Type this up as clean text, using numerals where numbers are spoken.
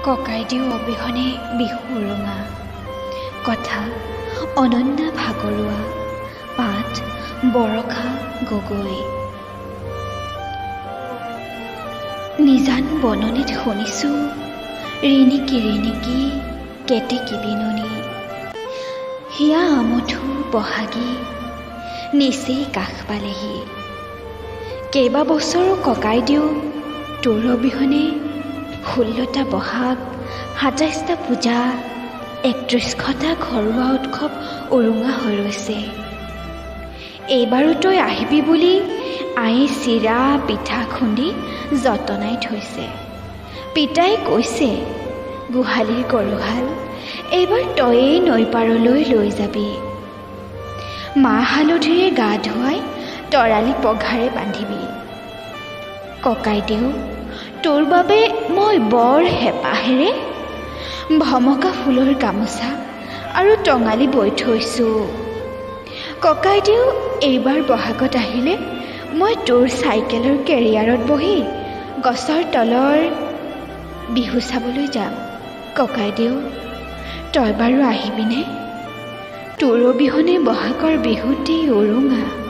ককাইদেউ অবিহনে বিহু উৰুঙা। কথা অনন্যা ভাগৰুৱা, পাঠ বৰষা গগৈ। নিজান বননিত শুনিছোঁ ৰিণিকি ৰিণিকি কেতেকী বিননি। হিয়া আমঠু বহাগী নিচেই কাষ পালেহি। কেইবাবছৰো ককাইদেউ তোৰ অবিহনে 16টা বহাগ, 27টা পূজা, 31টা ঘৰুৱা উৎসৱ উৰুঙা হৈ ৰৈছে। এইবাৰো তই আহিবি বুলি আয়ে চিৰা পিঠা খুন্দি যতনাই থৈছে। পিতাই কৈছে, গোহালিৰ গৰুহাল এইবাৰ তয়েই নৈ পাৰলৈ লৈ যাবি। মাহ হালধিৰে গা ধুৱাই তৰালি পঘাৰে বান্ধিবি। ককাইদেউ, তোৰ বাবে মই বৰ হেঁপাহেৰে ভমকা ফুলৰ গামোচা আৰু টঙালি বৈ থৈছোঁ। ককাইদেউ, এইবাৰ বহাগত আহিলে মই তোৰ চাইকেলৰ কেৰিয়াৰত বহি গছৰ তলৰ বিহু চাবলৈ যাম। ককাইদেউ, তই বাৰু আহিবিনে? তোৰ অবিহনে বহাগৰ বিহুটি উৰুঙা।